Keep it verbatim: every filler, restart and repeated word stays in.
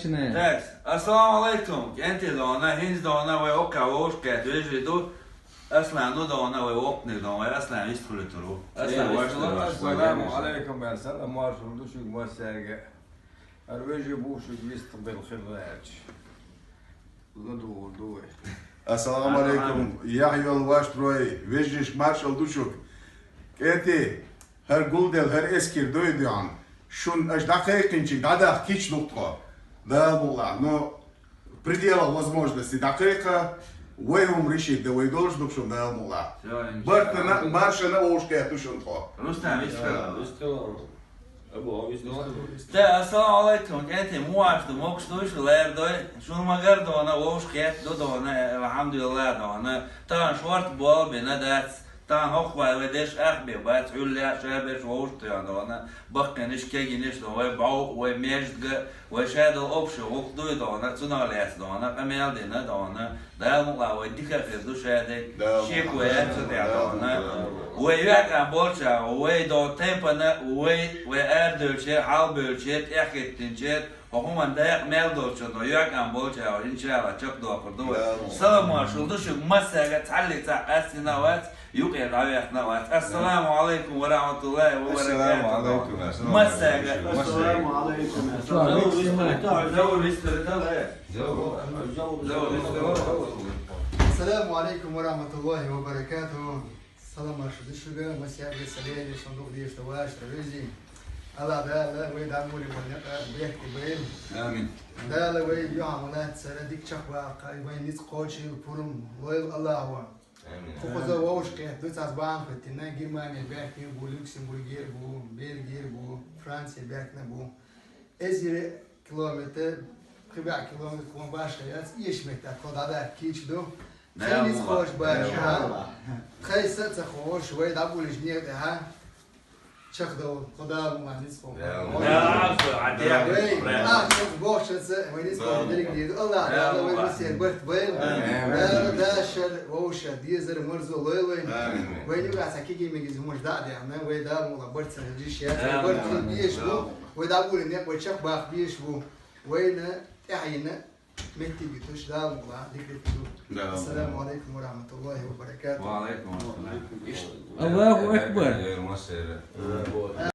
Так, ассаламу алейкум. КӀентий дона, хӀинз дона вай оккха вовшкет вежи ду. Аслан ну дона вай вокни дона, вай Аслан вистхули туру. Аслан, вай. Ассаламу алейкум, я салам, маршал ду шуг массерге. Ар вежи бу шуг вистхбел хилвач. Ну ду, ду вай. Ассаламу алейкум. Яхьёл ваштрой, вежиш маршал ду шуг. КӀентий, хӀар гулдел, хӀар эскер дойдуян. Шун аш дакъайкъинчи дадах кич нуктхо. Да, мула, но в пределах возможности дакъайкъа, вай ум решит, да вай долж нукшун, да, мула. Всё, иншалла. Бартана, маршана оушкет тушун тхо. Рустам, иншалла. Абу, абу, иншалла. Да, ассаламу алейкум. КӀентий, муаш ду, мокш ду, шу лер дой. Шун магар дона, оушкет ду дона, алхамдулилла дона. Тан шорт бол бина дац. Тан хохвай вай деш ах бе бац, хӀулля шабеш вовш туян дона. Баккхиниш, кегиниш дона, вай бау, вай междга, вай шадал общий гӀулакх дуй дона, цунах лаьц дона, къамел дина дона. Дала мукъа вай дика хир ду шадег, шек вай яц дона. Вай векъан болча, вай до темпана, вай, вай ар дөлче, хьал бөлче, тӀехиттинче, хӀуман дакъа мел долча до, векъан болча, иншалла, чакхдохур ду вай. Салам маршал ду шуг массага, цхьалли цхьа къаьстина вац, юкъе дӀавехна вац. Ассаламу алейкум ва рахматуллахи ва баракатуху. Ассаламу алейкум. Массага. Ассаламу алейкум. Ассаламу алейкум ва рахматуллахи ва баракатуху. Салам маршал ду шуга, массага саляли, шун дух дешта ваша, вези. Алла Дала вай дӀамури вай некъа бехке байла. Амин. Дала вай юхьа мулат сара дик чакхваккха, вай низ кхочил пурум лойл Аллаху. Амин. Кхуза вовшкет ду цас бан хатина, Германия бехке бу, Люксембургер бу, Бельгер бу, Франция бехкна бу. Эзире километр, кхибяхь километр кхуьн башха яц, ийш меттахь кхо дӀадаьхкича ду. Цхьа низ хош баьржа. Тхайса а ца хош, вай дӀабулиш некъа тӀехьа. Чакхдал, кхо Дала ма низ хо. Вай, ахча бохчаца, вай низ хо дерг дийду. Аллах Дала вай мусер барт байла. Дала дашар, вовшар, дезар, марзо лойл вай. Вай нуга ца киги миги зумаш дӀа а дехна, вай Дала мула барт ца хилжиш яц, вай барт хил беш бу. Вай дӀабули некъ, вай чакхбах беш бу. Вайна тӀехьийна меттиги туш Дала мукъла дикрит ду. Да. Ассаламу алейкум ва рахматуллахи ва баракатуху. Ва алейкум ассалам. Аллаху акбар.